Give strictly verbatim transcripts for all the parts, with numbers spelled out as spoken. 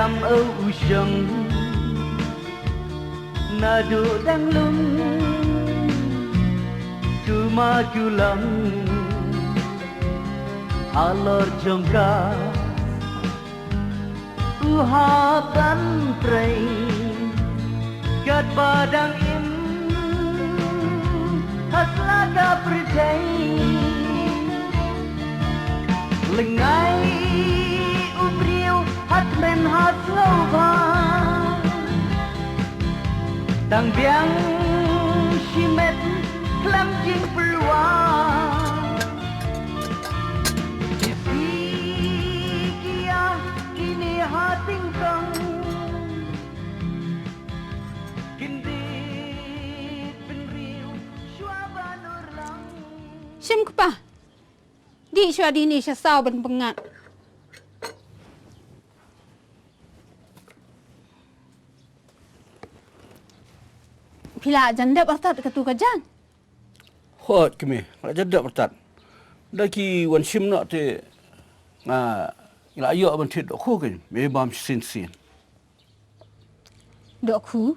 Lam u shong naduh dang lum, tu ma tu lam halor jong ka. U hap ban trei katba dang im ha sla ka pyrthei. Lyngngai u briew ha tymmen ha sngewbha, tang biang shimet khlem jingpyrwa. Ki phi ki ïa kine ha tyngkong, kin dei pynriew shuwa ban urlong. Shim kpa. Dih shuwa dih ni sha saw ban pyngat. Phi la jan dep artat katu ka jan? Hooid kmie, nga la jan dep artat. Da ki wan shim noh te nga la ïoh ban thied dohkhu kein, me bam shisien shisien. Dohkhu.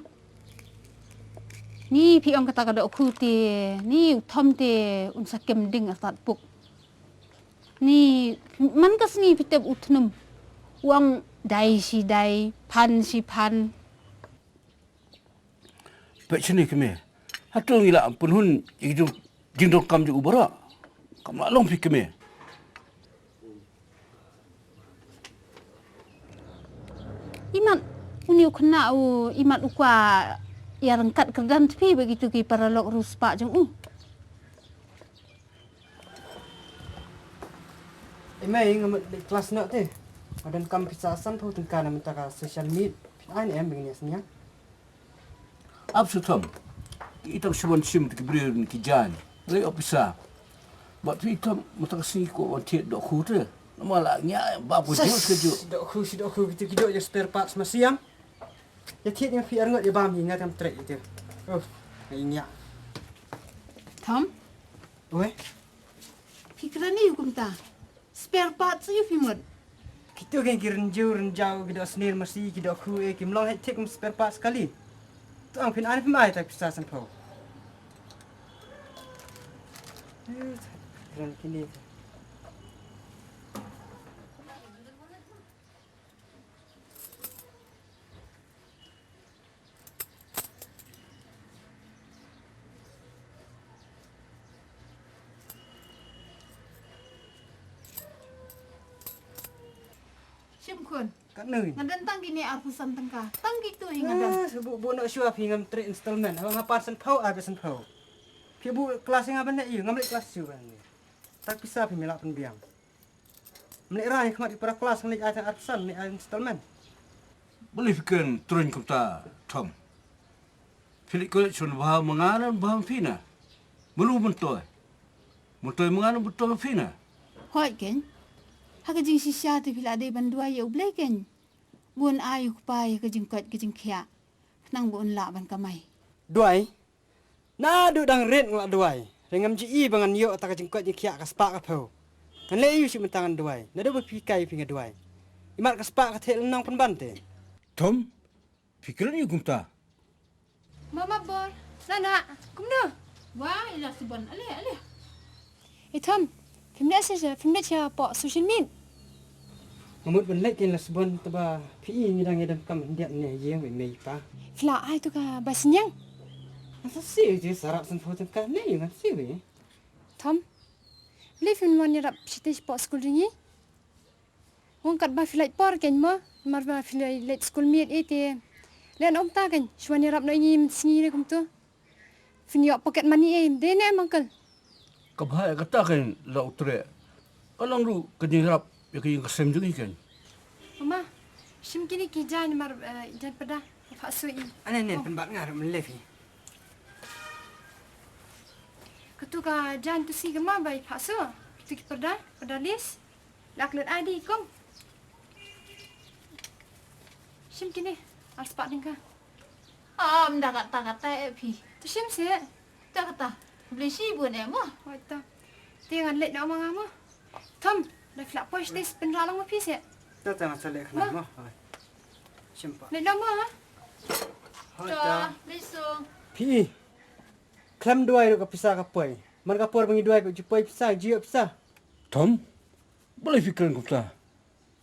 Ni phi ong kata ka dohkhu te, ni u Thom te un sa kem ding artat puk. Ni man ka sngi phi tip u thnum. U ong dai shi dai, phan shi phan. Peit shane kmie. Hato ngi la pynhun ïa ki jingdonkam jong u baroh? Kam lah long phi kmie. Imat une u khynnah u, imat u kwah ïa ryngkat kyrdan tphi bad kitu ki paralok riewspah jong u. I mei, nga mut leit klas noh te. Nga donkam pisa sanphew tyngka na mynta ka social meet. Phin ai ne em ba ngin ïa synñiang? Ap shu Thom. Ki tang shu wan shim ki briew ki jaiñ. Lei opisa. Bad phi Thom mynta ka sngi ko wan thied dohkhu te. Namar la ngia bam ka juh ka juh. Dohkhu shi dohkhu kitu ki doh ïa spare parts masi ïam. Ïa thied ïa phi arngut ïa bam hi ngat kam trei ïa te. Oh, ngai ngia. Thom. Oi. Phi kren ïa u kumta. Spare parts ïa phi mut. Kitu ki rynjiew rynjaw ki doh snil masi ki dohkhu eh kim long hei thik kum spare parts kali. Tu ang phin ai phi mai ta pisa sanphew. Eh, kren kine. Shim khun. Katno? Nga don tang kine arphew san tyngka. Tang kitu hi nga don. Ah, shu buh buh noh shuwa phi ngam trei installment. Haba nga pan sanphew, arphew sanphew. Phi buh klas hi nga ban leh ïa, ngam leh klas shuwa ban leh. Tak pisa phi me lah pynbiang. Mlei ra hi khmat i para klas ngi ai tang arphew san, ngi ai installment. Balei phi kren truñ kumta, Thom? Phi leit college shon bha ma nga na bha ma phi na? Mano myntoi? Myntoi ma nga na myntoi ma phi na? Hooid kein. Ha ka jingshisha te phi la dei ban duwai ïa U Blei kein. Bun ai u kpa ïa ka jingkoit ka jingkhiah. Khnang ba un lah ban kamai. Duwai? Naduh dang rit nga la duwai. Hynrei ngam ju i ba ngan ïoh ta ka jingkoit jingkhiah ka spah ka phew. Ngan leh aïu shi mynta ngan duwai. Naduh ba phi kai phi nga duwai. Imat ka spah ka theh lynnong pynban te. Thom, phi kren aïu kumta? Mama bor. Nana, kumno? Wa, ila subon. Ale, ale. Eh, Thom, phim leit sha, phim leit sha poh social media? Nga mut ban leit kein la subon, taba phi i ngi dang ïa donkam hyndiat ne ïing wei mei pa. Phi la ai to ka bai synñiang? Ngan sa siew ïa u, sa rap sanphew tyngka ne ïa ngan siew ïa u. Thom, balei phim wan ïarap shatei sha poh skul jong ngi? Ong katba phi lait por kein mo, namar ba phi leit skul miet ïa te. Leit ong ta kein, shu wan ïarap noh ïa ngi mynsngi ne kumto. Phin ïoh pocket money eh, dei ne em, uncle? Ka bha ïa kata kein la u treh. Ka long ruh ka jingïarap ïa ka ïing ka sem jong ngi kein. Mama, shim kine ki jaiñ namar, eh, jaiñ pyrda, phah shuh ïa. Ane ne, pynbat nga ruh mynlei phi. Katu ka jaiñ tu si ka ma bai phah shuh. Kitu ki pyrda, pyrda lace. Lak lut ai di kong. Shim kine, ar spah tyngka. Am da kata kata eh phi. To shim se. Da kata. Beli shi bun eh mo. Oi to. Te ngan leit noh ma nga mo. Thom, da phi lah poi shatei pynrah lang ma phi se. To to ngan sa leit khnang mo. Oi. Leit noh mo. Hoi, to, to. Leit suk. Phi i. Khlem duwai ruh ka pisa ka poi. Man ka por ba ngi duwai ka ju poi pisa, ju ïoh pisa. Tom, balei phi kren kumta?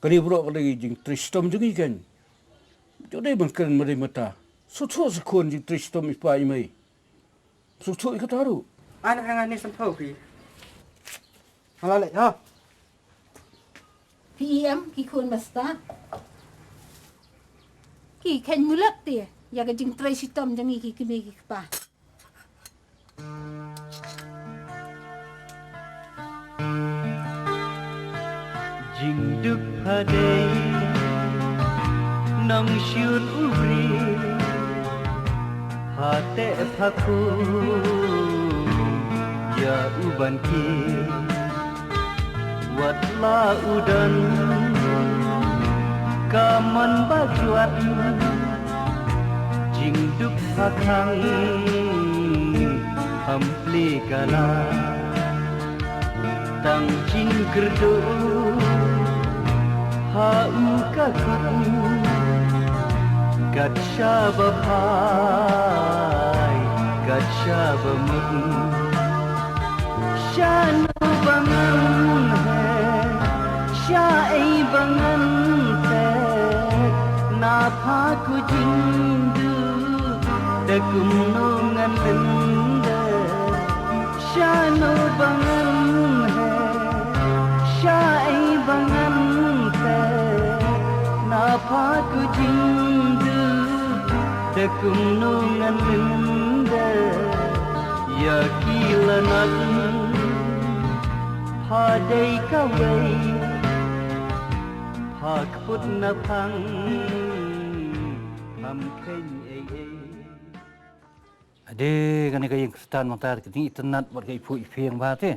Kane baroh ka dei jingtrei shitom jong ngi kein. Jong dei ban kren marei mata. Sngewthuh sa khun, jingtrei shitom i pa i mei. Sngewthuh ïa kata ruh. Ai na ka nga ne san phew phi. Hala leh ha. Phi i em ki khun ba stad. Ki kheiñ mulat te ïa ka jingtrei shitom jong ngi ki kmie ki kpa. Jingduk pha dei nongshun u briew, pha teh pha khum ïa u ban kiew. Wat la u don ka mon ba jwat, jingduk pha khang kham plie ka la. Tang jingkyrduh ha u ka kut, kat shaba phai, kat shaba mut. Shano ba ngan heh, shaei ba ngan peit, na pha ko jingduk, te kumno ngan lyndet. Shano ba ngan heh, shaei ba ngan peit, na pha ko jingduk, te kumno ngan lyndet. Ïa ki la nat pha dei kawei, pha kput na phang, pham kheiñ ei ei. Ade, kane ka ïing Khristan mynta ka dang itynnad bad ka iphuh iphieng bha te.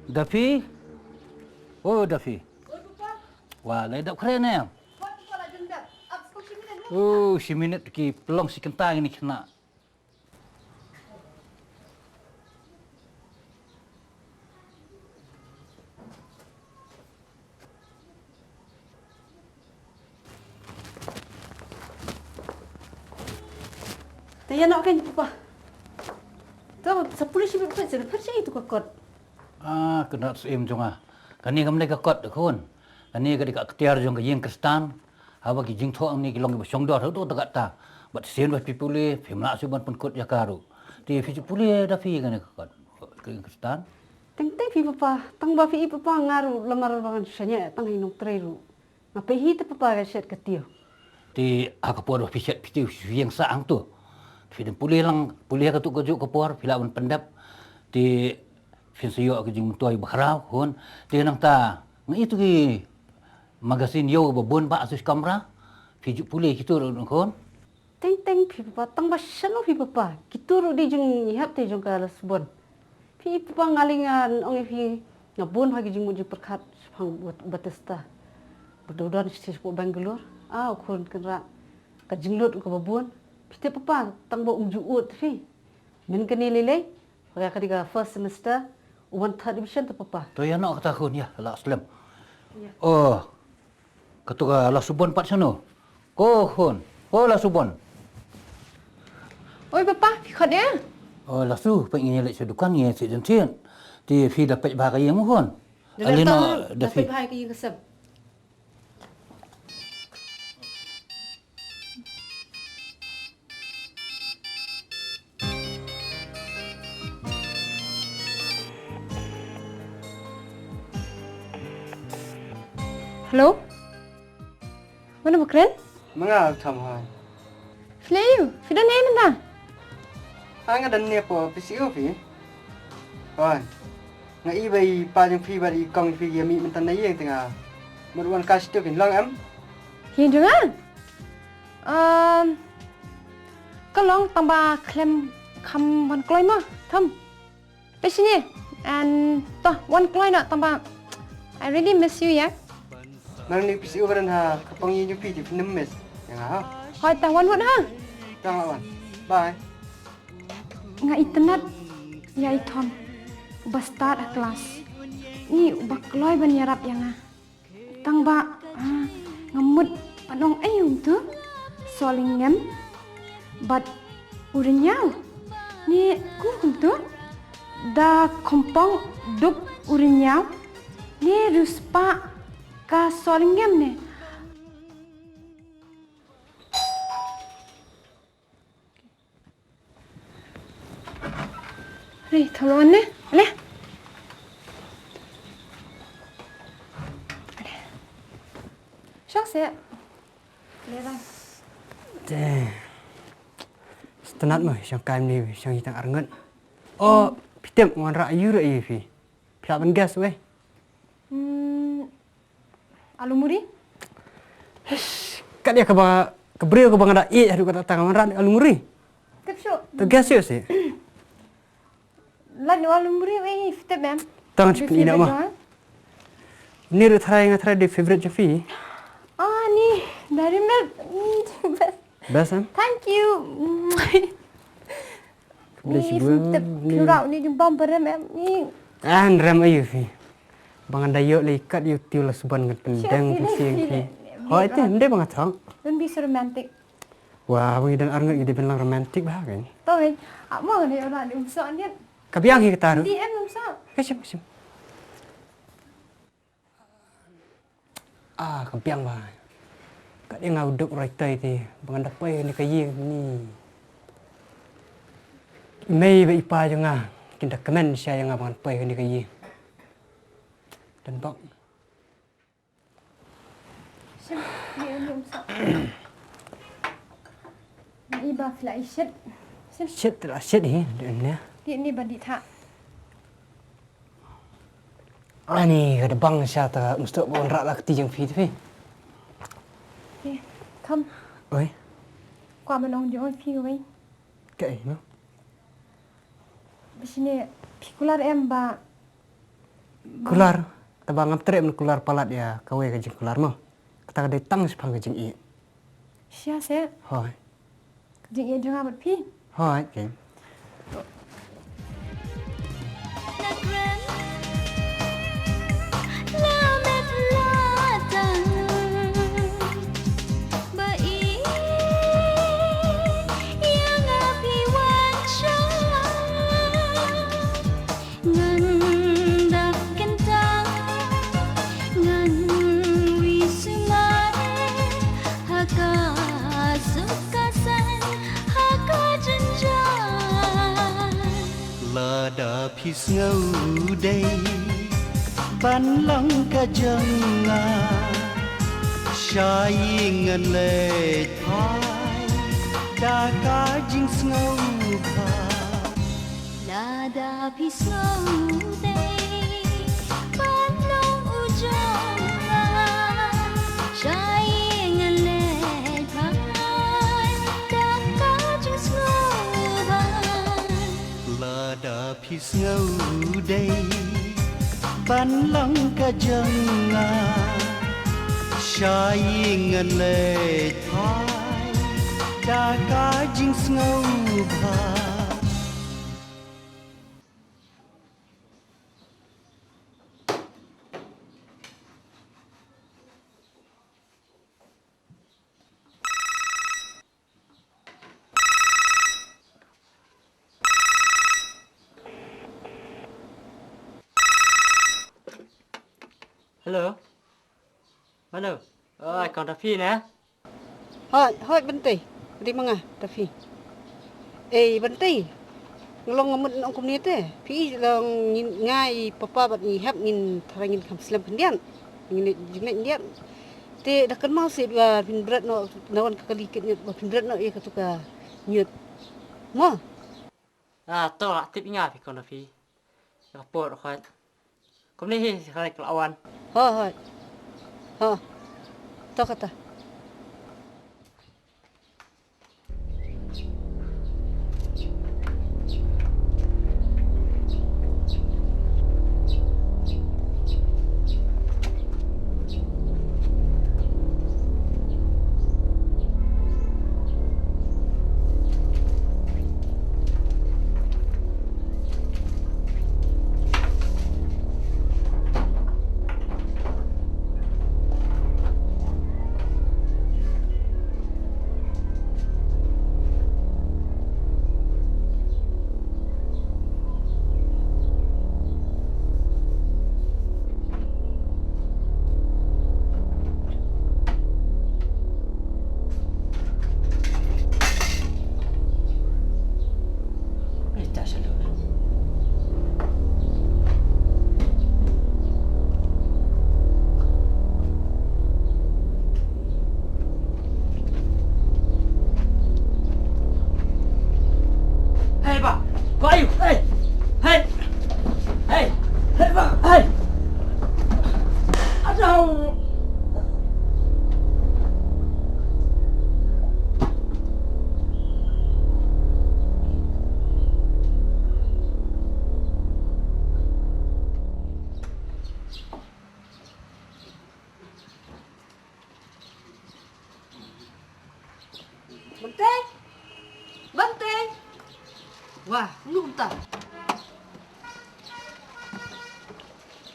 Dafi? Oh, Dafi. Wa, la dap kren em? Oh, shi minit ki pynlong shi kynta kine ki khynnah. Te ïa noh kein papa. To sa pule shi bit phet, sa phet shi itu ka kot. Ah, kynrad syiem jong nga. Kane kam dei ka kot da khun. Kane ka dei ka ktien jong ka ïing Khristan. Haba ki jingthoh hangne ki long kiba shongdor haduh katta katta. Bad shisien ba phi pule, phim lah shuh ban pynkut ïa ka ruh. Te phi ju pule da phi kane ka kot, ka ïing Khristan. Teng teng phi papa, tang ba phi i papa nga ruh lamar ba ngan shaniah tang ha i nongtrei ruh. Nga peit hi te papa ka shet ka tiew. Te ha ka por ba phi shet phi tiew phi ïeng sah hangto. Phi dang pule lang, pule ha kato kajuh ka por, phi lah ban pyndep. Te phin sa ïoh ka jingmyntoi ba khraw khun. Te nangta nga i tu ki magazine ïew ba bun ba ha shi kamra. Phi ju pule kito ruh khun. Teng teng phi papa, tang ba shano phi papa. Kito ruh dei jingïahap te jong ka Lasbon. Phi papa, nga lei ngan ong ïa phi, nga bun bha ki jingmut jingpyrkhat shaphang Bat-, Batista. Ba dei u don shi shapoh Bangalore. Ah, u khun kynrad. Ka jinglut kaba bun. Phi te papa, tang ba um ju ud phi. Mynta kane lei lei. Ka dei ka first semester, u wan third division te papa. To ïa noh kata khun ïa, la slem. Ïa. Oh. Kato ka Lasubon pat shano? Ko khun. Ko Lasubon. Oi papa, phi khot ïa? Oh Lasu, peit ngi leit sha dukan ngi sha jyntiat. Te phi da peit bha ka ïing mo khun? Da peit bha ka ïing ka sem. Hello? Mano ba kren? Ma nga Thom hoi. Phi leh aïu? Phi don ei mynta? Nga don ne po P C O phi. Hoi. Nga i ba i pa jong phi bad i kong phi ïa mih mynta na ïing te nga mut wan kai sha tu phin long em? Ïing jong nga? Um, ka long tang ba khlem kham wan kloi mo Thom. Peit shane. And to wan kloi noh tang ba I really miss you ïa. Nang ni P C O ba don ha ka pong ïing jong phi te phin ym miss ïa nga ha. Hoi ta wan wut ha. Tang la wan. Bye. Nga itynnad ïa i Thom, uba stad ha klas. Ni uba kloi ban ïarap ïa nga. Tang ba Ah, nga mut ban ong aïu kumto? Solingem bad u Rynñiaw. Ne kumno kumto? Da Khumpong duk u Rynñiaw. Ne riewspah ka Solingem ne. Hei, tolong ne? Ale. Ale. Shong se. Ale bang. Te. Sngewtynnat mo, shong kai mynne, shong hi tang arngut. Oh, phi tip, nga wanrah aïu ruh ïa phi. Phi lah ban guess wei. Hmm, alu muri? Hish, kat ïa kaba, ka briew kaba nga da ïeit haduh katta katta nga wanrah alu muri. Tip shuh. To guess shuh seh. Lait noh alu muri wei, phi tip em? Tang shu pyn-i noh ma. Ni ruh tharai nga tharai dei favourite jong phi. Ah, ni, Dairy Milk. Mm, best. Best em? Thank you. Ni, phi tip, phi rah ni jingbam ba rem em. Ni. Ah, rem aïu phi. Ba ngan da ïoh lei kat ïa u tiew la sbon ngan pyndeng pynsiang phi. Hooid te, ym dei ba nga thok. Don't be so romantic. Wah, ba ngi don arngut ngi dei ban long romantic bha kein. To kein. Ah, mo ngan ïoh rah ni um soh niat. Ka biang hi kata ruh. Di em um soh. Ka shim, ka shim. Ah, ka biang bha. Kat ïa nga u duk roi toi te, ba ngan da poi kane ka ïing ni. I mei bad i pa jong nga kin da kmen sha ïa nga ba ngan poi kane ka ïing. Don bok. Shim, ni ni um soh. Ni ba phi la i shit. Shim. Shit la shit hi, ni ne. Ni ni ba di tha. Ani ka da bang sha ta mesti ba wanrah la kti jong phi te phi. Okey, come. Oi. Kwah ban ong jong phi wei. Kaei no? Ba shine phi kular em ba. Kular, taba ngam treh ban kular palat ïa kawei ka jingkular mo. Kata ka dei tang shaphang ka jingïeit. Shisha seh. Hooid. Ka jingïeit jong nga bad phi. Hooid, okay. Ngan dap kyntang, ngan wi sumar, ha ka suk ka saiñ, ha ka jynjar. Lada phi sngew dei ban long ka jong nga, shai ngan leit phai da ka jingsngewbha. Lada phi sngew dei ban long u jong nga, shai ngan leit phai da ka jingsngewbha. Lada phi sngew dei ban long ka jong nga, shai ngan leit phai da ka jingsngewbha. Hello. Hello. Oi, kong Tafi ne? Hooid, hooid Bantei. Dei ma nga, Tafi. Ei Bantei. Nga long nga mut nong kumne te. Phi long ngin, nga i papa bad ngi hep ngin tharai ngin kham slem khyndiat. Ngin leit jingleit khyndiat. Te da kynmaw seh ba phin bret noh, na wan ka kali kit ñiut ba phin bret noh ïa katu ka ñiut. Mo? Ah, to la tip ïa nga phi kong Tafi. Ka por hooid. Kumne hi, hooid, ka la wan. Hooid, hooid. Hooid. To kata. Bantei! Bantei! Wah, nu kumta.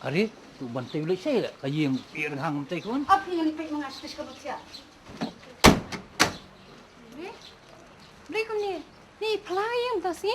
Are, tu Bantei u leit shaei la ka ïing pyrshang Bantei khun. Ap ïing pyrshang ma nga stis ka bukya. Blei, blei kumne. Ni pla ïing ta si.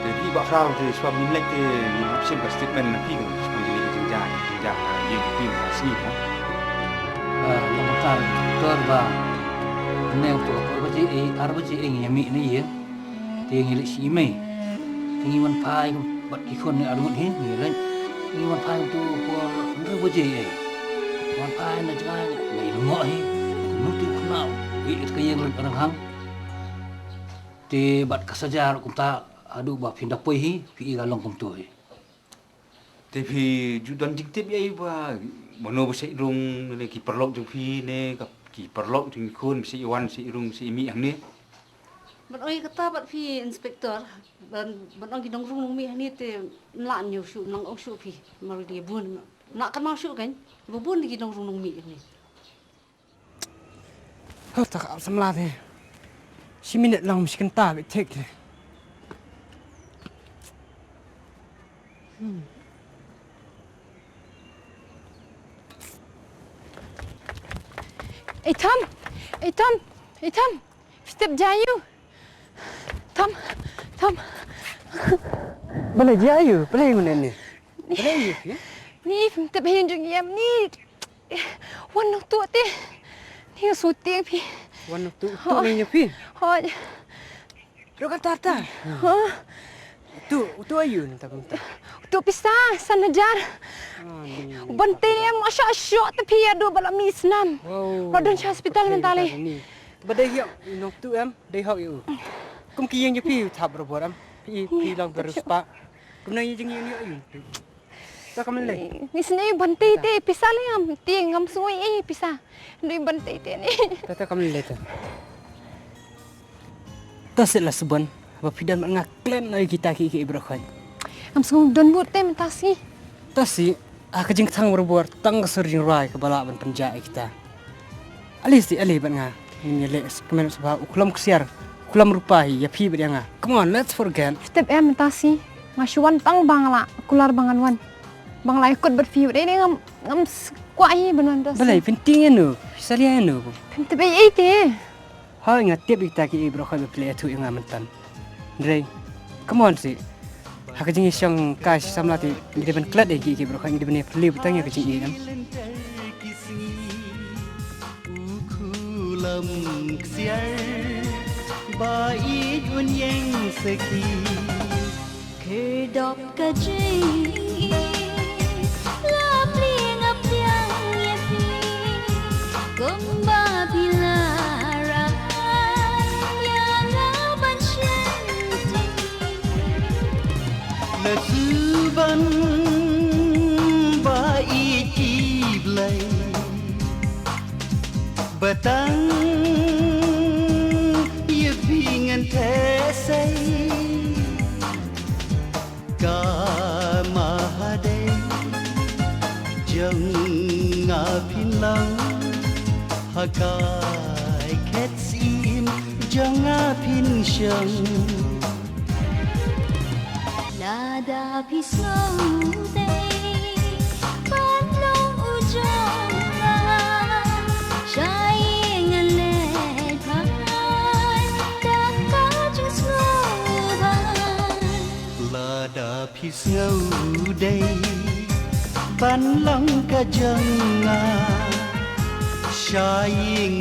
Te phi Bah Khraw te shuwa ngin leit te ngin hap shim ka statement na phi kan shuwa ngin leit jingja jingja ka ïing phi na sngi ha. Ba long ka tor ba ne to ka por ba ji e ar ba ji e ngi mih ne ïa. Te ngi leit shi mei. Te ngi wan phai bad ki khun ne ar ngut hi ngi leit. Ngi wan phai tu por hynriew baje ei. Wan phai na jngai ngi lungoh hi. Nu tu khnau. Ïa ka ïing leit ranghang. Te bad ka sajar kumta haduh ba phin da poi hi phi i ka long kumto hi. Te phi ju don jingtip ïa i ba mano ba seh rung ne ki paralok jong phi ne ka ki paralok jong i khun ba seh i wan seh i rung seh i mih hangne. Ban ong ïa kata bad phi inspector ban ban ong ki nongrung nongmih hangne te mlah ñiew shuh mlang ong shuh phi mar ïa bun mlah kan mau shuh kan ba bun ki nongrung nongmih hangne. Hata ka ap samla te. Shi minit lang shi kynta bit thik te. Ei Tom, ei Tom, ei Tom. Phi tip jia ïa u. Tom, Tom. Balei jia ïa u? Balei ngune ni? Balei ïa phi? Ni phim tip hi jong ïa ni. Wan nang tu te. Ni su te phi. Wan nang tu tu ni ïa phi. Hoi. Ro ka ta ta. Ha. Tu tu ayu nang ta ta. Tu pisa san hajar. Ban te em asha asha te phi adu bala mi snam. Ro don sha hospital mentale. Ba dei ïa nang tu em. Dei hok ïa u. Kum ki ïeng ïa phi u thap robor em. Phi phi long ka ruspa. Kum nang ïa jingïeng ïa u. Ta kam lei. Ni sini ban tei tei pisa le ngam ti ngam sngui eh pisa. Ni ban tei tei ni. Ta ta kam lei ta. Ta sit la suban ba phi don nga khlem na kita ki ki bro khoi. Ngam sngui don but te mynta si. Ta si. Ah, ka jingkthang barabor tang ka sur jingrwai kaba lah ban pynjah ïa kita. Ale si ale bad nga. Ngin ïaleh kmen sbha u khlem ksiar, u khlem rupa hi ïa phi bad ïa nga. Come on, let's forget. Step em mynta si. Nga shu wan tang ba nga lah kular ba ngan wan. Ba nga lah ïakut bad phi bad ïa ngam ngam kwah hi ban wan mynta si. Balei pynting ïa no? Salia ïa no? Pynting ïa te. Hoi nga tip ïa kita ki ei baroh ba phi la ïathuh ïa nga mynta. Hynrei come on si. Ha ka jingïashong kai shi samla te ngi dei ban klet ïa ki ei baroh ngi dei ban ïaphylliew bad tang ïa ka jingïeit em. U khulam ksiar ba ïeit un ïeng sakhi. Khyrdop ka jingïeit. Batang ïa phi ngan theh sei, ka mahadei jong nga phin long, ha ka khet syiem jong nga phin shong. Lada phi sngewdei ban long u jong nga, shai ngan leit phai da ka jingsngewbha. Lada phi sngewdei ban long ka jong nga, shai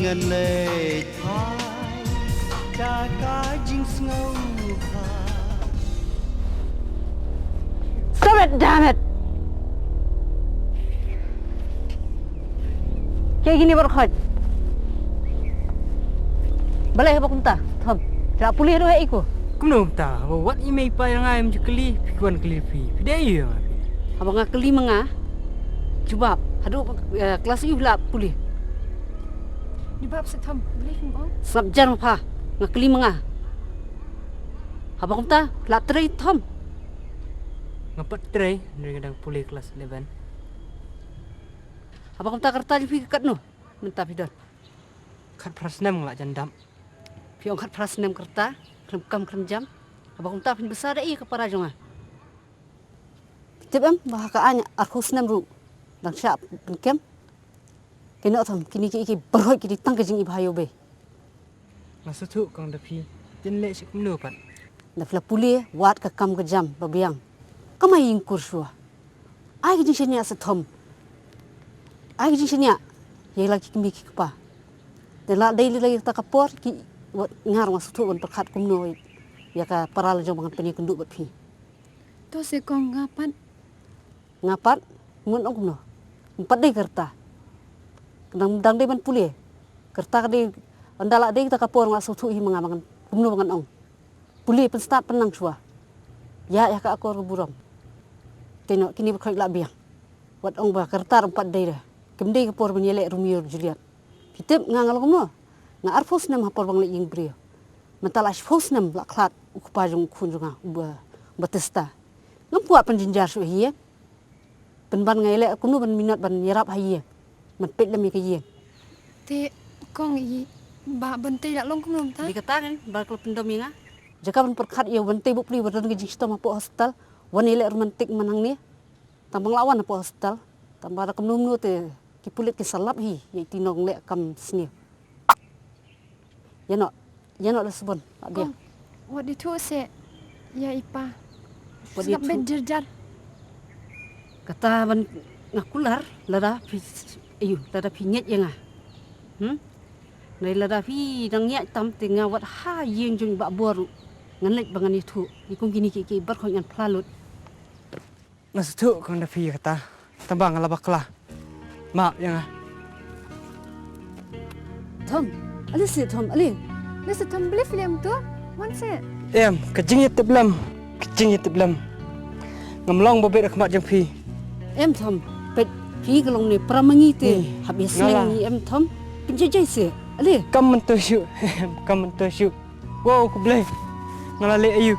ngan leit phai da ka jingsngewbha. Stop it, damn it! Kiei kine baroh khoit? Balei haba kumta, Thom? Phi la pule haduh hei ko? Kumno kumta? Haba wat i mei i pa ïa nga im ju kylli, phi kwah kylli phi. Phi dei ïa nga phi. Haba nga kylli ma nga, jubab. Haduh, eh, klas ïa u phi la pule? Jubab sa Thom, balei phim ong? Sngap jar ma pha, nga kylli ma nga. Haba kumta, phi la trei Thom? Nga pat trei, hynrei nga dang pule klas eleven. Haba kumta ka rta jong phi ka katno mynta phi don? Khatphra snem nga la jan dap. Phi ong khatphra snem ka rta, khlem kam khlem jam. Haba kumta phin bsa da ei ka para jong nga? Phi tip em ba ha ka aiñ arphew snem ruh dang shah pynkem. Kine Thom, kine kiei kiei baroh ki dei tang ka jingibha ïa u bei. Nga sngewthuh kong da phi, te leh shi kumno pat? Da phi la pule, wad ka kam ka jam ba biang. Kam ai ïing kur shuwa. Ai ka jingshaniah sa Thom. Ai ka jingshaniah ïa la ki kmie ki kpa. Te la dei lei la ïa kata ka por ki, wat nga ruh nga sngewthuh ban pyrkhat kumno ïa ka para la jong ba ngan pynïakynduh bad phi. To se kong, nga pat. Nga pat, ngan ong kumno? Nga pat dei ka rta. Dang, dang dei ban pule. Ka rta ka dei, ynda la dei kata ka por nga sngewthuh hi ma nga ba ngan, kumno ba ngan ong. Pule pynstad pynnang shuwa. Ïa, ïa ka akor ka burom. Te noh, kine baroh khoit la biang. Wat ong ba ka rta ruh pat dei re. Kim dei ka por ban ïaleh Romeo Juliet. Phi tip nga nga long kumno? Nga arphew snem ha por ba nga leit ïing briew. Mynta la shiphew snem la khlad u kpa jong u khun jong nga, u ba, u Batista. Ngam kwah pynjynjar shuh ha ïing. Pynban nga ïaleh kumno ban minot ban ïarap ha ïing. Ban peit lem ïa ka ïing. Te kong, i Bah Bantei la long kumno mynta? Dei kata kan ba ka la pyndom ïa nga. Jaka ban pyrkhat ïa u Bantei bapli ba don ka jingshitom hapoh hospital. Wan ïaleh romantic man hangne. Tang ba nga la wan hapoh hospital, tang ba da kumno kumno te ki pulit ki sa lap hi ïa i Tinong leh kam sniew. Ïa noh, ïa noh Lasbon, la biang. Kong, wat ïathuh seh ïa i pa. Wat ïathuh. Sngap beit jar jar. Kata ban nga kular lada phi, aiu, lada phi ngeit ïa nga. Hmm? Nai lada phi dang ngeit tam te nga wat ha ïing jong i Bah Bor ruh ngan leit ba ngan ïathuh. Ïa kum kine kiei kiei baroh ngan phla lut. Nga sngewthuh kong da phi ïa kata. Tang ba nga la bakla. Map ïa nga. Thom, ale se Thom, ale. Ale se Thom, balei phi leh kumto? Wan se. Em, ka jingïatiplem. Ka jingïatiplem. Ngam long ba beit ha khmat jong phi. Em Thom, peit phi ka long ne para ma ngi te. Ni, hap ïa nga sneng la. Ngi em Thom. Pynjai jai se. Ale. Kam mynta shuh. Em, kam mynta shuh. Wow, khublei. Nga la leh aiu?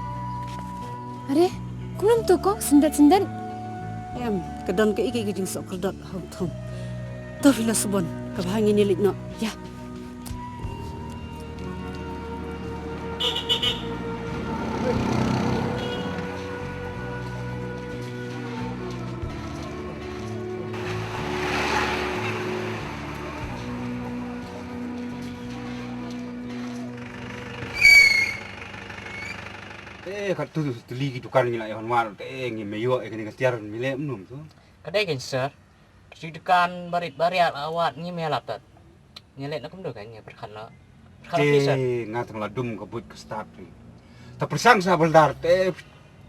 Are, kumno to kong, syndet syndet. Em, ka don kaei kaei ka jingsoh kordor ha u Thom. To phi Lasbon, ka bha ngin ïa leit noh. Ïa. Te katto tylli ki dukan ngi la ïoh hangne, te ngi me ïoh ïa kane ka tiar, me leh kumno to? Ka dei kein sir. Ki dukan barit barit la wad, ngi me lap tat. Ngi leh na kumno kein, ngi pyrkhat noh. Pyrkhat noh sir. Te nga tang la dum ka buit ka stad phi. Ta pyrshang sa baldar te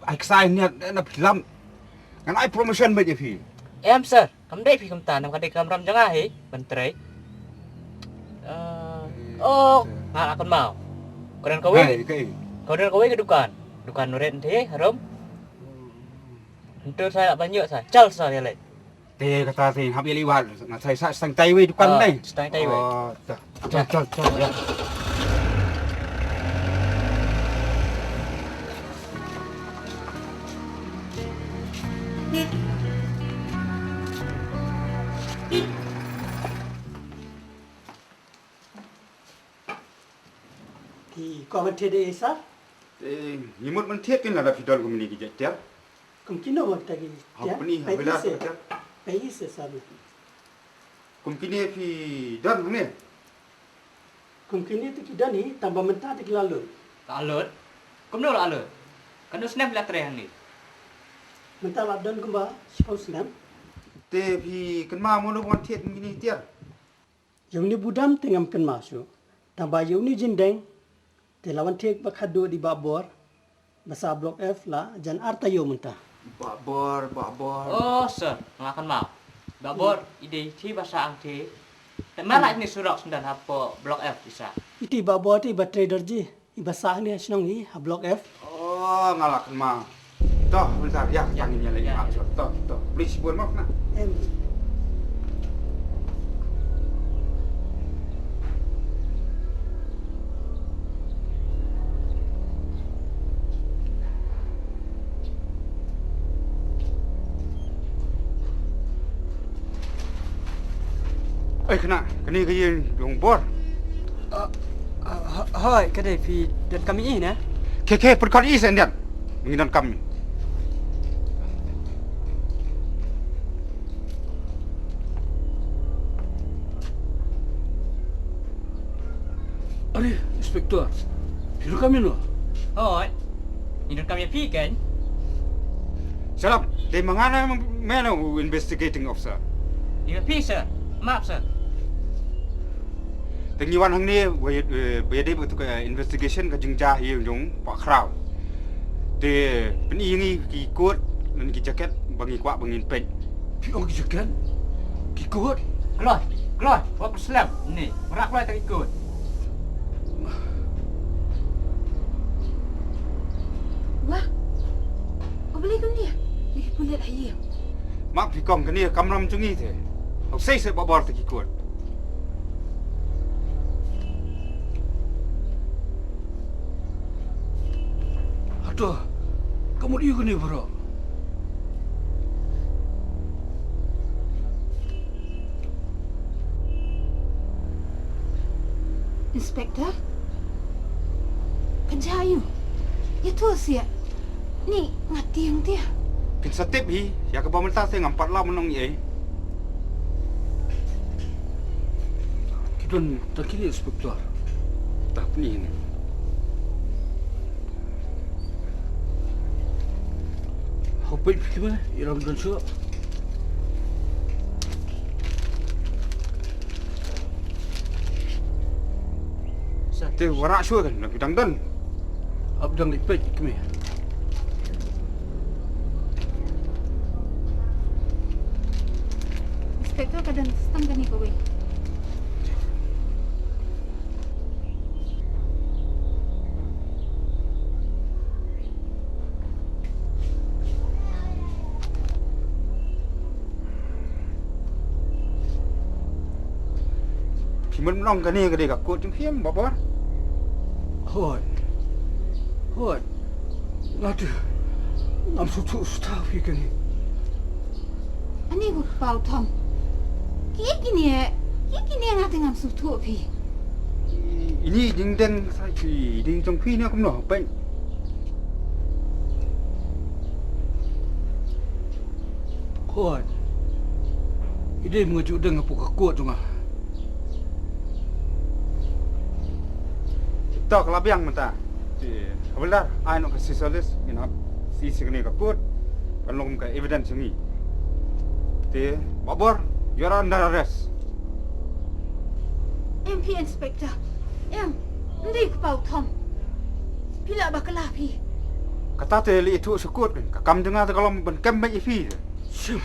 ai ksai niat na phi lam. Ngan ai promotion bad ïa phi. Em sir. Kam dei phi kumta, namar ka dei ka kamram jong nga hi ban trei. Eh, oh, nga la kynmaw. Ka don kawei. Hai, kaei? Ka don kawei ka dukan. Dukan Nuret nte harum. Hyntur sa la ban ïoh sa, chal sa ïa leit. Te kata te hap ïa lei wat nga sai sa stang tai wei dukan. Ah, dei stang tai wei. Oh, ta. Chal, chal, chal, ya. Ki kwah ban thied ïa i sir? Eh, ngi mut ban thied kin lada phi don kumne ki jait tiar. Kum kino ban thied ki tiar? Ha puni, ha phi la se. Phi se sir. Kum kine phi don hangne? Kum kine te ki don hi, tang ba mynta te ki la lut. La lut? Kumno la lut? Katno snem phi la trei hangne? Mynta la don kumba shiphew snem. Te phi kynmaw mano ban thied kine tiar? Ïa une u budam te ngam kynmaw shuh. Tang ba ïa une u jingdeng te la wan thied ba khadduh da i Bah Bor ba sah Block F la jan ar taïew mynta. Bah Bor, Bah Bor. Oh sir, nga kynmaw. Bah Bor i dei i ba sah hangtei. Te ma la ine surok sngewdon hapoh Block F i sah? Iti Bah Bor te i ba trei dorji. I ba sah hangne ha shnong hi ha Block F. Oh, nga la kynmaw. To, mynta ïa, tang ïa lei. To, to. Please, bun map na. Em. Oi, kane, kane ka ïing jong Bor. Ah, ah, ho-, hoi, ka dei phi donkam ïa i ne? Khe, khe, pyrkhat ïa i sa yndiat. Ngi donkam ïa i. Are, Inspector. Phi donkam ïa no? Hoi. Ngi donkam ïa phi kein. Shut up. Dei ma nga ne me ne u investigating officer? Ïa phi, sir. Map, sir. Te ngi wan hangne ba ïa, eh, ba ïadei bad ka investigation ka jingjia ïing jong Bah Khraw. Te pyni ïa ngi ki coat lane ki jacket ba ngi kwah ba ngin peit. Phi ong ki jacket? Ki coat? Kloi, kloi, wat slem ni. Rak kloi ta ki coat. Wah. Ong balei kumne? Ïa ki pulit ha ïing. Map phi kong, kane ka kamram jong ngi te. Hok sei sei Bah Bor ta ki coat. Hato ka mut ïa kane baroh? Inspector? Ka jia aïu? Ïathuh seh. Ni nga tieng tieng. Phin sa tip hi ïa kaba mynta te ngam pat lah ban ong ei. Ki don tang kine, Inspector. Tang kine. Hooid, phi kynmaw, i ram don shuh. Sa te wanrah shuh kan, na phi dang don. Hap dang leit peit, i kynmaw. Inspector, ka don sa tang kane kawei. Phi mut ong kane ka dei ka coat jong phi em, Bah Bor? Hooid. Hooid. Nga te ngam sngewthuh shuh ïa kane. Ani ko Kpa u Thom. Kiei kine, kiei kine nga te ngam sngewthuh phi. Ini jingdeng sa phi, dei jong phi ne kumno, peit. Hooid. I dei ma nga ju deng hapoh ka coat jong nga. To ka la biang mynta. Te hawildar, ai noh ka shisha list, ngin hap shisha kane ka coat ban long ka evidence jong ngi. Te Bah Bor, you are under arrest. Em phi Inspector. Em, ym dei Kpa u Thom. Phi lah bakla phi. Kata te leit ïathuh sha court, ka kam jong nga te ka long ban kem beit ïa phi. Shim.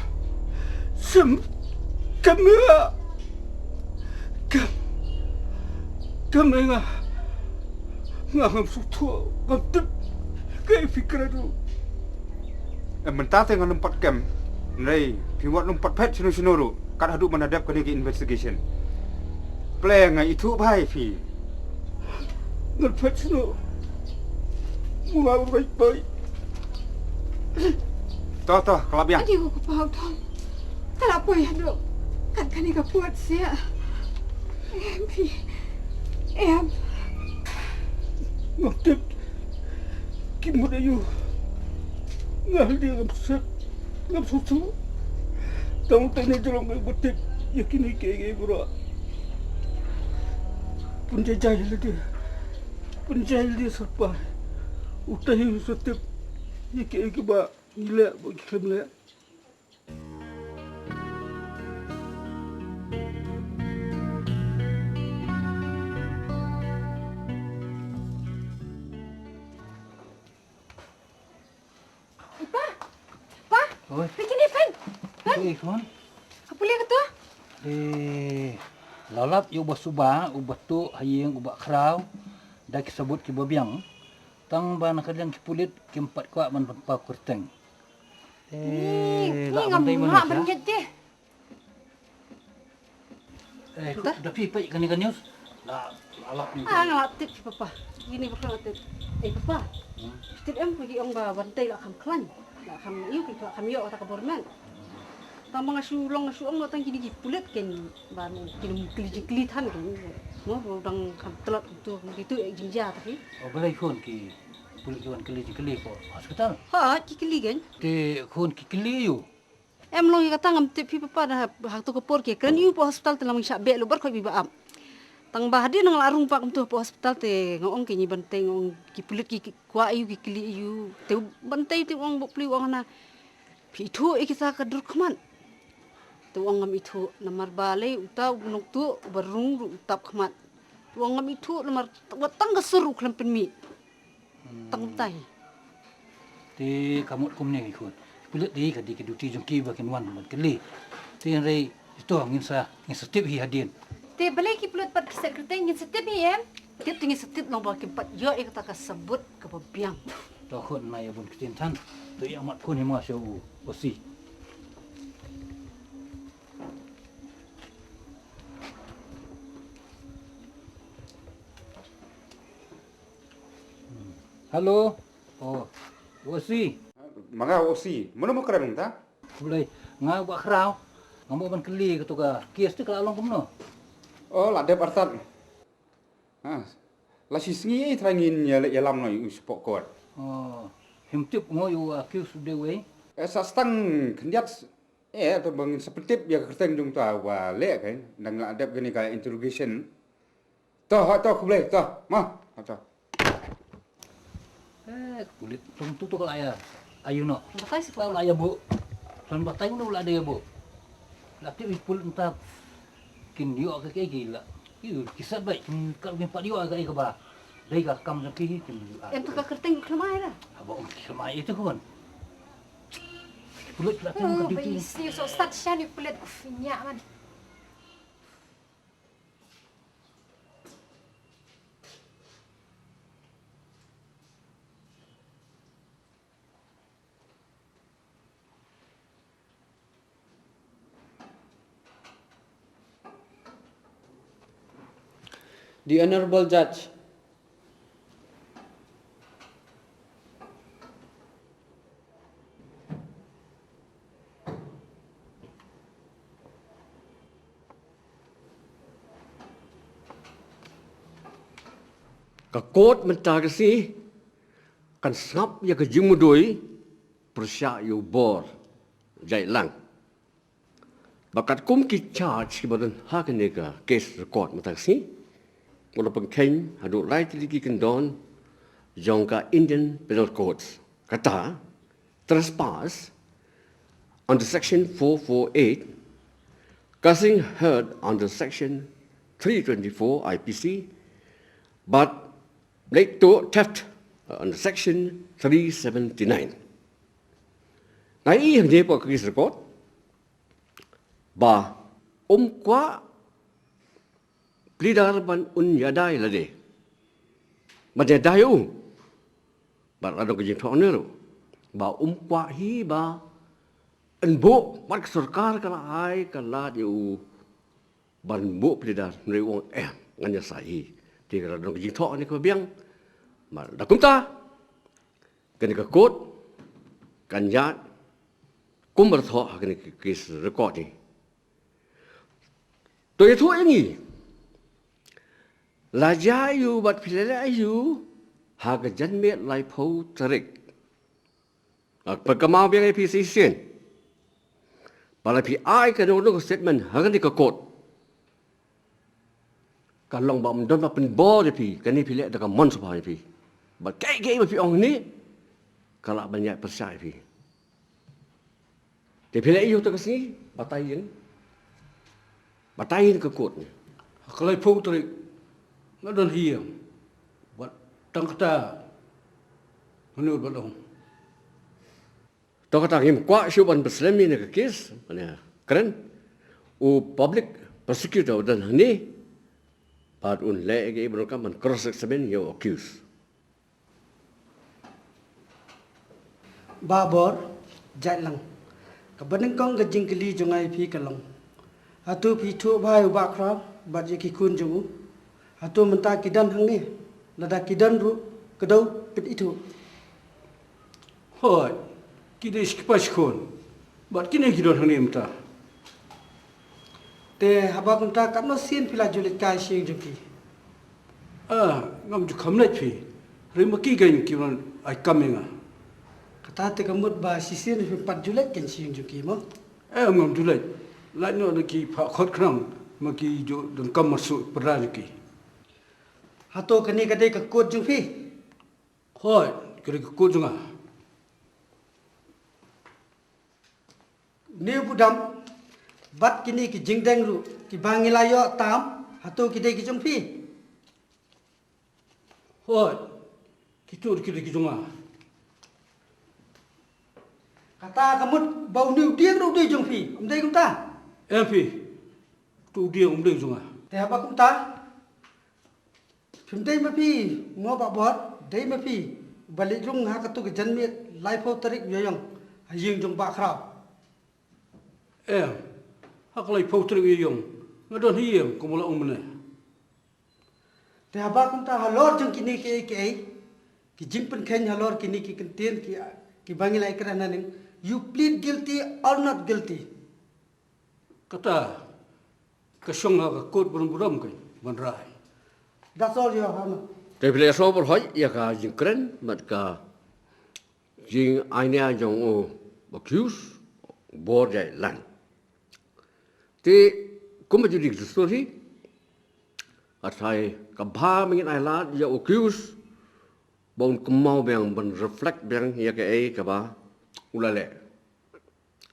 Shim. Kem ïa. Kem. Kem ïa nga. Nga ngam sngewthuh, ngam tip kaei phi kren ruh. Em, mynta te ngan ym pat kem. Hynrei phim pat nym pat phet shano shano ruh kat haduh ban da dep kane ka investigation. Pyrshah nga ithuh bha ïa phi. Ngan phet shano? Mo nga u roi poi. To to, ka la biang. Adio ko pa u Thong. Ka la poi haduh kat kane ka pud seh. Em phi. Em. Ngam tip ki mut aïu. Nga hynrei ngam sngewthuh. Ngam sngewthuh. Tang te ne jrong ngi bad tip ïa kine kiei kiei baroh. Pynjah jai lade. Pynjah lade syrpai. Utai u sa tip ïa kiei kiei ba ngi leh ba ki khlem leh. Ei, pa! Pa! Oi. Peit kine, peit! Peit! Ei, khun. Ka pule kato? Eh, la lap ïa uba suba, uba tuh ha ïing, uba khraw da ki sabut kiba biang. Tang ba na ka liang ki pulit kim pat kwah ban pynpaw kyrteng. Ni, eh, ni la ngam ban dei mano lah ban ngeit de. Eh, da phi peit kane ka news? La, la lap ni. Ah, nga la tip phi papa. Kine ba ka la tip. Eh, papa. Hmm. Tip em, phi ong ba Bantei la kham khlaiñ. La kham ïoh, la kham ïoh kata ka bor met. Tang ba nga shu long nga shu ong noh tang kine ki pulit ken ba kine kylli jingkylli than ken. Mo ba dang kham tlot tu tu eh jingjia ta phi. Oh, balei khun ki pulit ki wan kylli jingkylli ko hospital? Ha, ki kylli ken. Te khun ki kylli ïa u? Em long ïa kata ngam tip phi papa da ha to ka por ki kren ïa u hapoh hospital te la mang shah beh lu bar khoi bi ba ap. Tang ba hadien nga la rung pat kumto hapoh hospital te nga ong ke ngi Bantei nga ong ki pulit ki kwah ïa u ki kylli ïa u te u Bantei te u ong ba pli u ong na phi ithuh ïa kita ka dur khmat. Te u ong ngam ithuh namar balei uta u nongtuh uba rung ruh u tap khmat. Te u ong ngam ithuh namar wat tang ka sur u khlem pynmih. Tang tai. Te ka mut kumne ngi khun. Pulit dei ka dei ka duty jong ki ba kin wan ban kylli. Te hynrei ito ngin sa ngin sa tip hi hadien. Te balei ki pulit pat ki sa kyrteng ngin sa tip hi em? Tip te ngin sa tip long ba kim pat ïoh ïa kata ka sabut kaba biang. To khun nai bun ktien than. To ïa mat khun hi ma sha u O C. Hello. Oh, O C. Ma nga O C. Mano mo kren ta? Khublei. Nga ba khraw. Nga mo ban kylli kato ka case te ka la long kumno? Oh, la dep artat. Ha. La shi sngi ei trai ngin ïa lam noi u spok kot. Oh, him tip mo yu accused de wei. Eh, sa stang khyndiat. Eh, to bang sa pyntip ïa ka kyrteng jong ta wa leh kan. Dang la dep kane ka interrogation. To, ha, to, khublei, to, ma, ha, to. Eh, pulit, tong tu tu ka la ïa, ayu no. Batai si ka la ïa bu. Tong batai no la dei bu. La ti pulit ta kin ïoh ka kaei ki la. Yu, ki sat bai, kin ka kin pat ïoh ka kaei ka ba. Dei ka kam jong ki, kin ïoh. Em tu ka kyrteng khlem ai la. Aba ong khlem ai itu kan. Pulit la ti ka duty. Bai si so sat shani pulit, uf, nya man. The Honorable Judge. Ka court mynta ka sngi kan sngap ïa ka jingmudui pyrshah ïa u bor jai lang. Ba katkum ki charge kiba don ha kane ka case record mynta ka sngi, ngi la pynkheiñ haduh lai tylli ki kyndon jong ka Indian Penal Code. Kata, trespass under section four four eight, causing hurt under section three twenty-four I P C, bad leit tuh theft under section three seventy-nine. Nga ïohi hangne hapoh ka case record ba um kwah pleader ban un ïada ïa lade, ban ïada ïa u. Bad la don ka jingthoh ne ruh ba um kwah hi ba Yn buh, wat ka sorkar ka la ai ka lad ïa u ban buh pleader, hynrei u ong em, ngan ïa sa hi. Te ka la don ka jingthoh kane kaba biang. Ma da kumta kane ka court kan ïaid kumba thoh ha kane ka case record hi. To ïathuh ïa ngi, la jia aiu bad phi la leh aiu ha ka janmiet laiphew tarik? Nga pynkammaw biang ïa phi shisien, ba la phi ai kano kano ka statement ha kane ka court, ka long ba ym don ba pynbor ïa phi, kane phi leh da ka mon sngewbha ïa phi. Bad kaei kaei ba phi ong hangne ka lah ban ïaid pyrshah ïa phi. Te phi leh aiu ha kata ka sngi? Batai ïa nga, batai ïa nga ha ka court ne. Ha ka laiphew tarik nga don ha ïing. Bad tang kata, mano ba long? To kata ngim kwah shuh ban pynslem ïa kane ka case, mane kren. U public prosecutor u don hangne, bad un leh ïa kaei ba donkam ban cross examine ïa u accused. Bah Bor, jait lang. Kaba nyngkong ka jingkylli jong nga ïa phi ka long, hato phi thuh bha ïa u Bah Khraw bad ïa ki khun jong u? Hato mynta ki don hangne? Lada ki don ruh, kdew pynithuh. Hooid, ki dei shi kpa shi khun. Bad kine ki don hangne mynta. Te haba kumta katno sien phi la ju leit kai sha ïing jong ki? Ah, ngam ju kham leit phi. Hynrei ma ki kein ki wan ai kam ïa nga. Kata te ka mut ba shisien phi pat ju leit kein sha ïing jong ki mo? Eh, ngam ju leit. Lait noh na ki phah khot khnang, ma ki ju donkam marsuh pyrda jong ki. Hato kane ka dei ka court jong phi? Hooid, ka dei ka court jong nga. Une u budam bad kine ki jingdeng ruh kiba ngi la ïoh tam, hato ki dei ki jong phi? Hooid, kito ki dei ki jong nga. Kata ka mut ba une u dieng ruh u dei jong phi, um dei kumta? Em phi, uto u dieng um dei jong nga. Te haba kumta, phim dei ma phi mo Bah Bor, dei ma phi ba leit rung ha kato ka janmiet laiphew tarik Ïaïong ha ïing jong Bah Khraw? Em, ha ka laiphew tarik Ïaïong nga don ha ïing kumba la ong mynne. Te haba kumta halor jong kine kiei kiei, ki jingpynkheiñ halor kine ki kyntien ki, kiba ngi la ïakren haneng, you plead guilty or not guilty? Kata ka shong ha ka court ban burom kein ban rai. That's all, Your Honor. Te phi la ïasnoh bor hoi ïa ka jingkren bad ka jingai nia jong u accused Borjailang. Te kumba ju dei ka dustur hi, hynrei ka bha ba ngin ai lad ïa u accused ba un kynmaw biang ban reflect biang ïa kaei kaba u la leh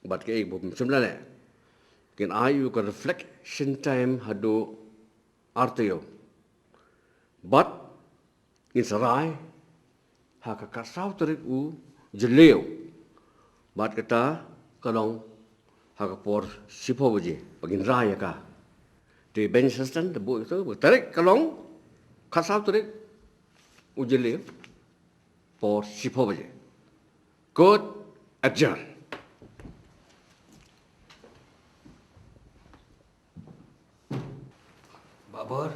bad kaei ba um shym la leh. Ngin ai u ka reflection time haduh ar taïew. Bad ngin sa rai ha ka khatsaw tarik u Jylliew. Bad kata ka long ha ka por shiphew baje ba ngin rai ïa ka. Te bench assistant te buh ïa ka tarik ka long khatsaw tarik u Jylliew, por shiphew baje. Court adjourn. Bah Bor,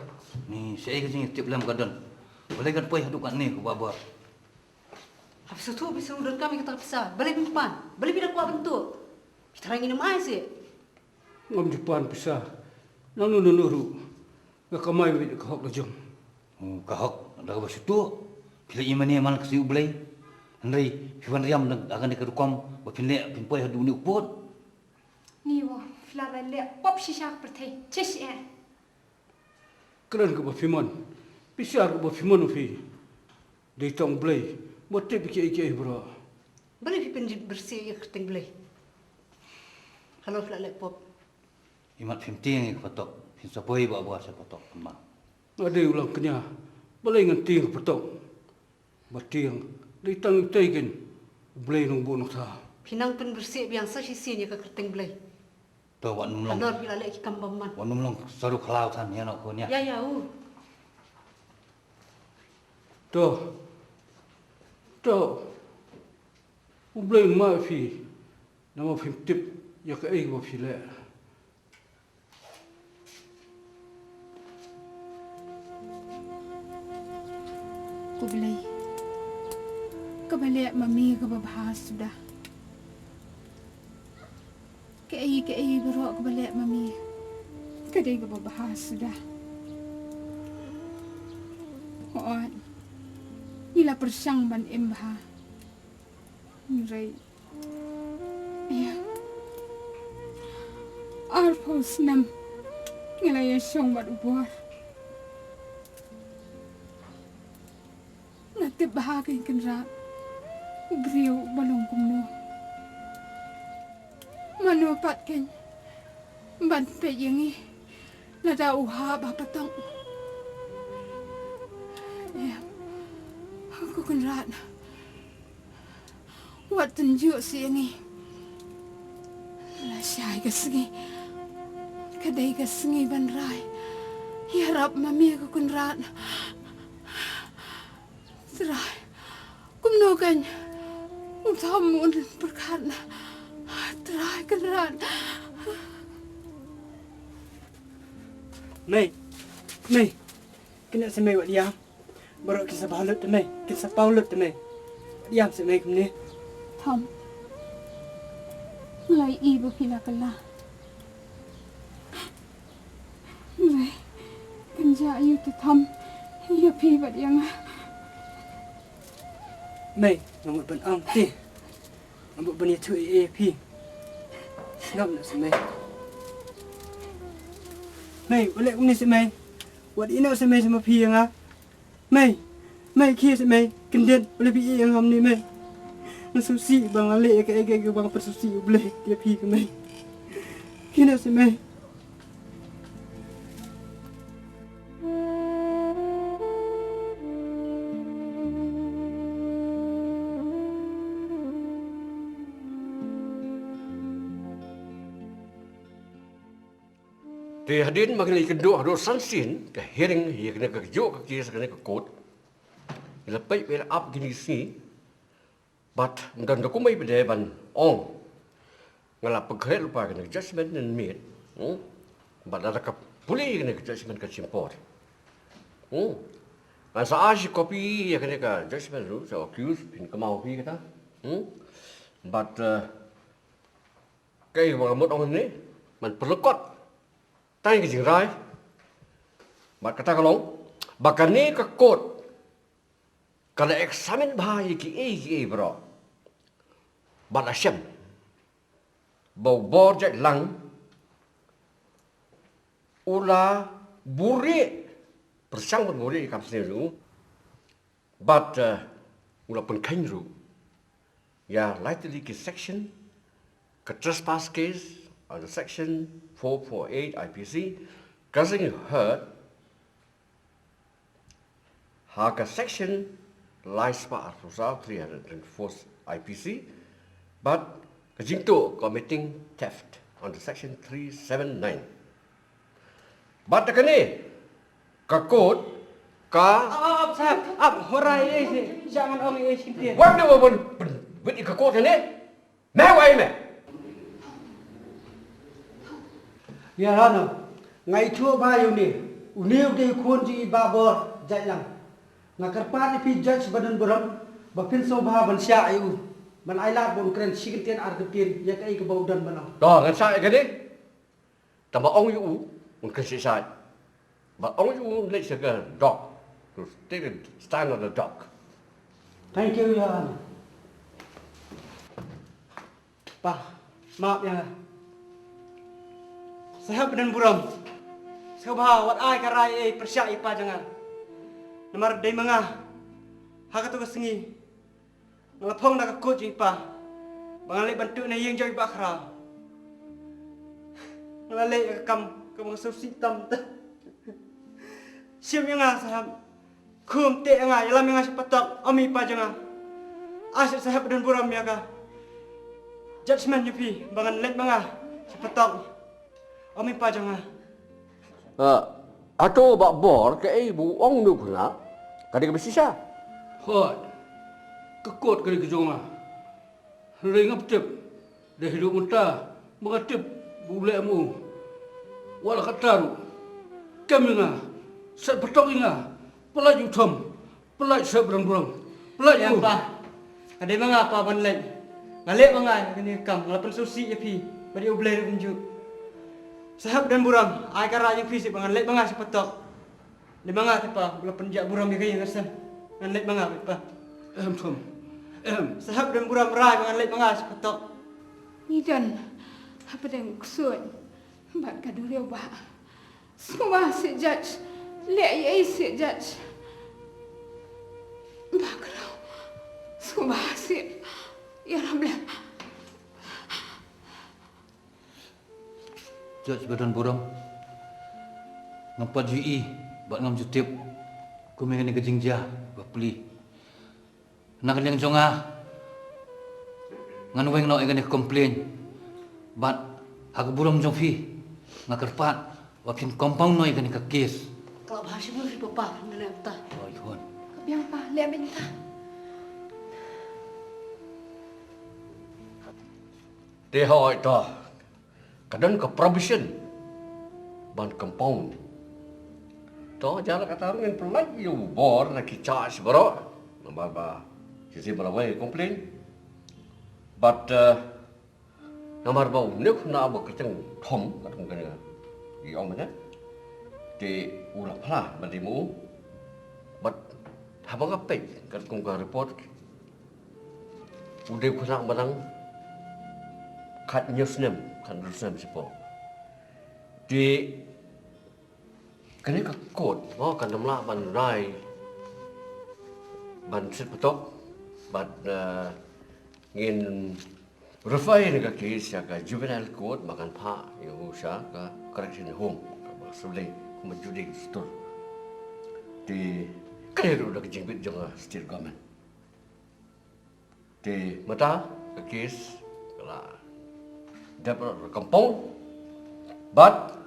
ni shaei ka jingtip lem ka don? Balei kan poi haduh katne ko Bah Bor? Hap sngewthuh phi, sngewthuh donkam ïa kata ka pisa. Balei phi pan? Balei phi da kwah ban tuh? Phi tharai ngin ym ai seh. Ngam ju pan pisa. Nangno nangno ruh nga kamai wei da ka hok la jong. Oh, ka hok da kaba shu tuh. Phi la ïa mane man ka sngi U Blei. Hynrei phi wan riam da kane ka rukom ba phin leh, phin poi haduh une u pud. Ngi wa phi la leh pop shisha ka pyrthei. Chish eh. Kren kaba phi mon, pisa kaba phi mon phi. Dei tang Blei ba tip kiei kiei bro. Balei phi pynjit bersih ïa ka kyrteng Blei? Halor phi la leh pop. Imat phim tieng ïa ka patok, phin sa poi Bah Bor sha patok ma. Nga dei u langkñia, balei ngan tieng ïa ka patok? Ba tieng dei tang ïa utei kein, U Blei Nongbuh Nongthaw. Phi nang pynbersih biang sa shisien ïa ka kyrteng Blei. To wat nym long. Halor phi la leh ki kam bymman. Wat nym long saru khlaw than ïa no ko nia. Ïa ïa u. To. To. U Blei un map ïa phi. Namar phim tip ïa kaei kaba phi leh. Ko Blei, kaba leh ma me kaba bha suda. Kaei kaei baroh kaba leh ma me ka dei kaba bha suda. Hooid, ngi la pyrshang ban im bha. Hynrei ïa, arphew snem nga la ïashong bad u Bor. Nga tip bha kein Kynrad, u briew uba long kumno. Mano pat kein ban peit ïa ngi lada u hap ha pateng. Em, ko Kynrad, wat tynjuh seh ïa ngi. Lashai ka sngi ka dei ka sngi ban rai ïarap ma me ko Kynrad. Trai, kumno kein u Thom un pyrkhat na. Trai Kynrad. Mei, Mei, kine sa Mei, wat ïam. Baroh kin sa bha lut te Mei, kin sa paw lut te Mei. Wat ïam sa Mei kumne. Thom, nga la ïohi ba phi la kylla. Mei, kan jia ïa u te Thom ïa phi bad ïa nga. Mei, nga mut ban ong te. Nga mut ban ïathuh ïa phi. Sngap noh sa Mei. Mei, wat leh kumne sa Mei. Wat ïeh noh sa Mei, sa ma phi ïa nga. Mei, Mei, khie sa Mei, kyndit, balei phi ïeh ïa nga kumne Mei? Nga sngewsih ba nga leh ïa kaei kaei kaba nga pynsngewsih ïa U Blei ïa phi ka Mei. Khie noh sa Mei. Te hadien ba ngi la ïakynduh haduh san sien ka hearing ïa kane ka kajuh ka case kane ka court. Ngi la peit ba la ap kine ki sngi. Bad ym don da kumno ba dei ban ong. Nga la pynkhreh lypa kane ka judgment mynmiet. Hmm? Bad lada ka pule ïa kane ka judgment ka shim por. Hmm? Ngan sa ai shi copy ïa kane ka judgment ruh sha accused, phin kynmaw phi kata. Hmm? Bad, eh, kaei ba nga mut ong hangne, ngan pynlyngkot tang ïa ka jingrai. Bad kata ka long ba kane ka court ka la examine bha ïa kiei kiei baroh. Bad la shem ba u Bor Jait Lang u la buhrieh, pyrshang ban buhrieh ïa ka kam sniew jong u. Bad, eh, u la pynkheiñ ruh ïa lai tylli ki section, ka trespass case under section four four eight I P C, ka jingïohi ha ka section lai spah arphew saw, three hundred and four I P C, bad ka jingtuh committing theft under section three seven nine. Bad da kane ka court ka... Ap, ap, saheb, ap, wat rai ei, sha ngan ong ei shisien. Wat da wan pynwit ïa ka court ne? Me wai me. Ïa, hano, nga ithuh ba ïa une, une u dei u khun jong i Bah Bor Jait Lang. Nga kyrpad ïa phi judge ba don burom ba phin sngewbha ban shah ïa u, ban ailad ba un kren shi kyntien ar kyntien ïa kaei kaba u don ban ong. To ngan shah ïa kane. Tang ba ong ïa u un kren shi shai. Ba ong ïa u un leit sha ka dock. To take a stand on the dock. Thank you, Your Honor. Pa, map ïa nga. Saheb ba don burom, sngewbha wat ai ka rai ei pyrshah ïa i pa jong nga. Namar dei ma nga ha kato ka sngi nga la phong da ka court jong i pa ba ngan leit ban tuh na ïing jong i Bah Khraw. Nga la leh ïa ka kam kaba nga sngewsih tam tam. Shim ïa nga saheb. Khum teh ïa nga, ïalam ïa nga sha patok, ym i pa jong nga. Ai saheb ba don burom ïa ka judgment jong phi ba ngan leit ma nga sha patok, ym i pa jong nga. Ah, hato Bah Bor, kaei ba u ong u khynnah ka dei kaba shisha? Hooid, ka court ka dei ka jong nga. Hynrei ngam tip Dei haduh mynta ba nga tip ba u leh ma u. Wat la katta ruh, kem ïa nga, set patok ïa nga, pyllait ïa u Thom, pyllait Sahep Donburom, pyllait ïa u. Em pa, ka dei ma nga pa ban leit. Nga leh ma nga ïa kane ka kam, nga la pynsngewsih ïa phi bad ïa U Blei ruh kumjuh. Sahep Donburom, ai ka rai ïa phi seh ba ngan leit ma nga sha patok. Dei ma nga te pa ba la pynjah burom ïa ka ïing ka sem. Ngan leit ma nga beit pa. Em Thom, em. Sahep Donburom, rai ba ngan leit ma nga sha patok. Ngi don hapdeng u ksuid bad ka duriaw bah. Sngewbha seh Judge, leh ei ei seh Judge. Bah Khraw, sngewbha seh. Ïaroh Blei. Judge ba Donburom, ngam pat ju ïohi bad ngam ju tip kum ïa kane ka jingjia ba plie. Na ka liang jong nga, ngan weng noh ïa kane ka complaint bad ha ka burom jong phi nga kyrpad ba phin compound noh ïa kane ka case. Ka la bha shibun phi papa, phi mynta. Oi khun. Ka biang pa, leh mynta. Te hooid to. Ka don ka provision ban compound. To ïa la kata ngin pyllait ïa u bor na ki charge baroh. Namar ba ki zim ba la weng complain. But uh, namar ba u neu na ba ka chang thom ka thong ka ne. Ïa ong mane. Te u la phla ban dei mo. But haba nga peit ka kum ka report. U dei u khynnah ba dang khathynñiew snem, khathynñiew snem shipor. Te kane ka court, mo, kan ym lah ban rai ban set patok, bad, eh, ngin refer ïa ka case sha ka juvenile court, ba kan phah ïa u sha ka correction home, kaba shu leh kumba judy stur. Te kane ruh da ka jingbit jong ka state government. Te mynta ka case ka la dep ruh compound. But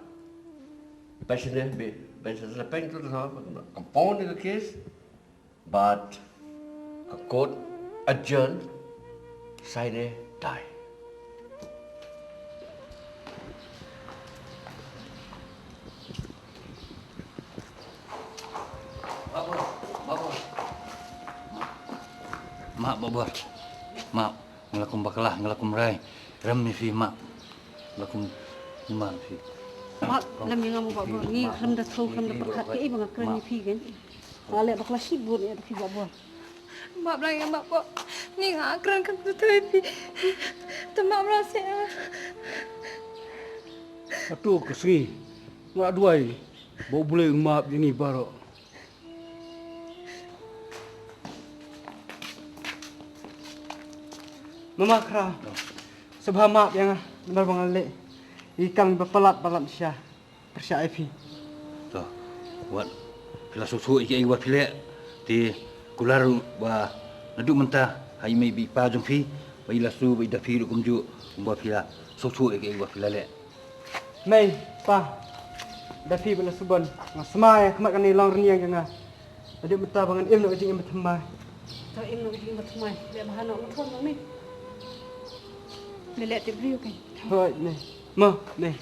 pension ne be pension ne peng tu sa compound ka case. But ka court adjourn sine die. Babor, babor. Map babor. Map, nga la kum bakla, nga la kum rai. Rem ïa phi map. Nga la kum iman phi. Map, lem ïa nga mo babor. Ngi khlem da thaw, khlem da pyrkhat kaei ba nga kren ïa phi kan. Nga leh bakla shibun ïa phi babor. Map lang ïa map ko. Ni nga kren kan tu tu pi. Te map lang sia. Atu ka sngi nga duwai ba U Blei un map ïa ngi baroh. Mama Khraw. Sngewbha map ïa nga namar ba nga leh ïa ki kam ba palat palat shisha. Pyrshah ïa phi. To, wat phi la sngewthuh ïa kiei ba phi leh. Te kular ba naduh mynta ha i mei bad i pa jong phi, ba i Lasu bad i Dapi ruh kumjuh, kumba phi la sngewthuh ïa kiei ba phi la leh. Mei, pa, Dapi bad Lasu Bon, nga smai ha khmat kane long rynïeng jong nga. Naduh mynta ba ngan im noh ka jingim ba thymmai. To im noh ka jingim ba thymmai. Leh bha noh, nga thon noh mei. Leh leh tip briew kan. Hooid mei. Mo, mei.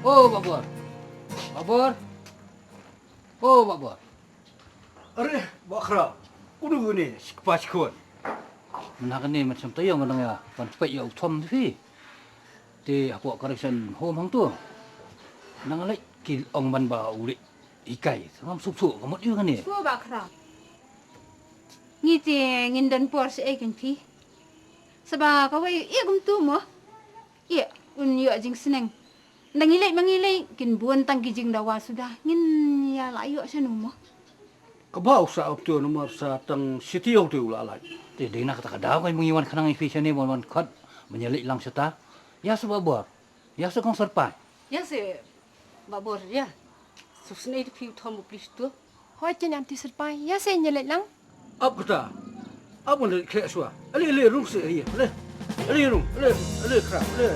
O Babor. Babor. O Babor. Are, Bah Khraw. Udu ne, shi kpa shi khun. Mynta kane mynta shem taïew nga dang ïa ban peit ïa u Thom phi. Te hapoh correction home hangto. Nang leit ki ong ban ba u leit hikai. Sa ngam suk suk ka mut ïa kane. Ko Bah Khraw. Ngi te ngin don por shaei kan phi. Saba kawei, ïa kumtu mo. Ïa, un ïoh jingsneng. Nda ngi leit ma ngi leit, kin bun tang ki jingdawa suda. Ngin ïa la ïoh shano mo. Kaba u sa uto namar sa tang siti uto u la lait. Te dei na kata ka daw ka ngi wan khnang ïa phi shane wan wan khot ban ïa leit lang shata. Ïa sa Bah Bor. Ïa sa Kong Syrpai. Ïa sa Bah Bor ïa. Suk sne de phi u thom u plis tu. Hoi kin anti Syrpai. Ïa sa ïa leit lang. Ap kata. Ap ngan leit khleh shuwa. Ale ale rung se ïa. Ale. Ale rung. Ale ale khra. Ale.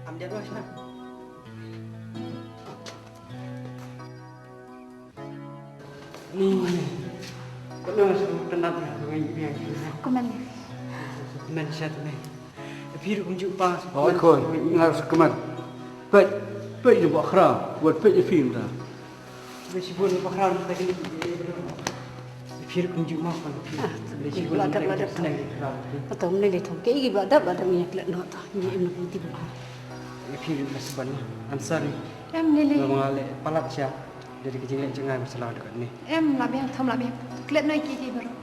Am dep noh sha. Ni. Kano shu tendap na kawei biang. Kumne. Kumne sha tene. Phi ruh kumjuh pa. Oi khun, nga ruh kumne. Peit, peit ïa ba khra, wat peit ïa phi mynta. Ba shibun ba khra mynta kine. Phi ruh kumjuh ma khun. Ba shibun ba dap ba dap. Ato mne le thong ke i ba dap ba dap ngi klet noh ta. Ngi im na kumti ba. Phi ruh ba shibun. I'm sorry. Em lili. Ba nga le palat sha. Dari ka jingleh jong nga ba sha la dei katne. Em la biang thom la biang. Klet noh ki ki baroh.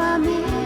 Amen.